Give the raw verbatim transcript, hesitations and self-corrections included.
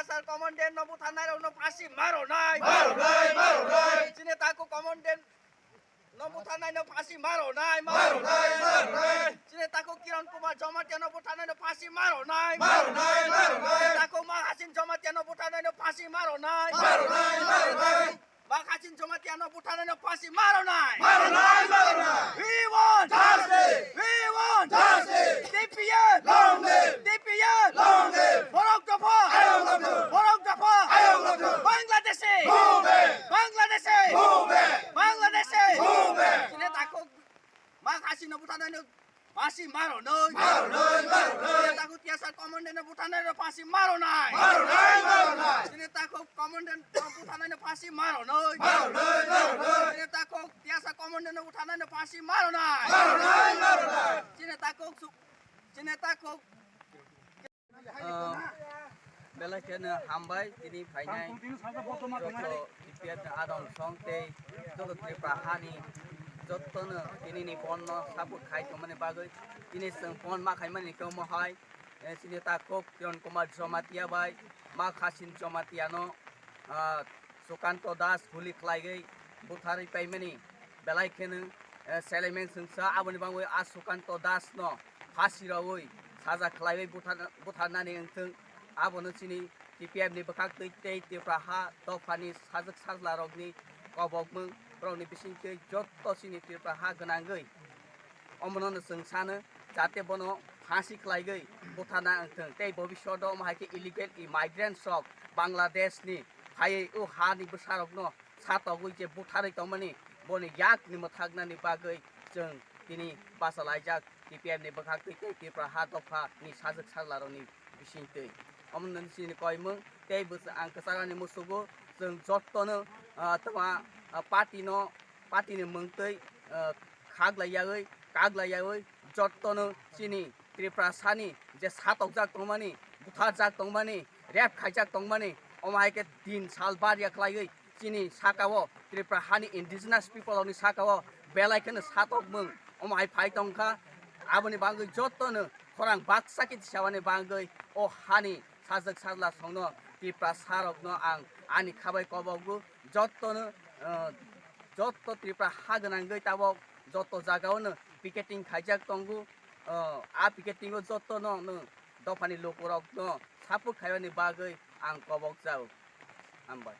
Sir commandant no butharnai rok no phasi maro nai. Maro nai, maro nai. Chini takhuk commandant no butharnai no phasi maro nai, maro nai, maro nai. Chini takhuk Kiran Kumar Jamatia no butharnai no phasi maro nai. Maro nai, maro nai. Chini takhuk Mak Hasin Jamatia no butharnai no phasi maro nai. Maro nai, maro nai. Mak Hasin Jamatia no butharnai no phasi maro nai. Maro nai, maro nai. We want justice. We want justice. T P F. Long live. T P F. Long live. Borok dopha. Ayong lok thung. Borok dopha. Ayong lok thung. Bangladeshi. Move back. Bangladeshi. Move back. Bangladeshi. Move back. Chini takhuk Mak Hasin no butharnai no phasi maro nai. Maro nai, maro nai. Chini takhuk T S R commandant no butharnai no phasi maro nai. Maro nai, maro nai. Chini takhuk commandant no butharnai no phasi maro nai. Maro nai, maro nai. Chini takhuk T S R commandant no butharnai no phasi maro nai. Maro nai, maro nai. Chini takhuk su-, chini takhuk Ah, belai kheno hambai tini phainai joto T P F ni adong song tei joto Tripura hani jotono tinini bonno support khai tongmani bagwi tini chwng bon ma khaimani khe omo hai, eh, chini takhuk Kiran Kumar Jamatia bai Mak Hasin Jamatia no, ah, Sukanto Das huli khlaigwi butharwi paimani belai kheno, eh, selemeng chwngsa aboni bagwi a Sukanto Das no phasi rogwi saja khlaiwi buthar-, butharnani wngthwng. Abono chini T P F ni bwkhak twi tei Tripura ha dophani sajwk sajla rokni kobokmwng borokni bisingtwi jotto chini Tripura ha gwnangwi omono no chwng sano jate bono phasi khlaigwi butharna wngthwng tei bobishoto omo hai khe illegal immigrants rok Bangladesh ni phaiwi o hani bwsarokno satogwi je butharwi tongmani boni yakni mwthaknani bagwi chwng tini bachalaijak T P F ni bwkhak twi tei Tripura ha dopha ni sajwk sajla rokni bisingtwi. Omo nini chini koimwng tei bwsa-, ang kwcharo ni musugo chwng jottono, ah, tama, ah, party no, party ni mwngtwi, ah, khaklaiyawi, kaklaiyawi jottono chini Tripura sani je satokjak tongmani, butharjak tongmani, rape khaijak tongmani, omo hai khe din sal barya khlaiwi chini saka-o Tripura hani indigenous people rokni saka-o belai kheno satokmwng omo hai phai tongkha. Aboni bagwi jottono khorang baksa khe tisawani bagwi o hani sajwk sajla songno Tripura sarokno ang ani khabai kobogo jottono, eh, jotto Tripura ha gwnangwi tabok jotto jagao no picketing khaijak tongo. Eh, a picketing o jottono no dophani lukurokno support khaimani bagwi ang kobok jao. Hambai.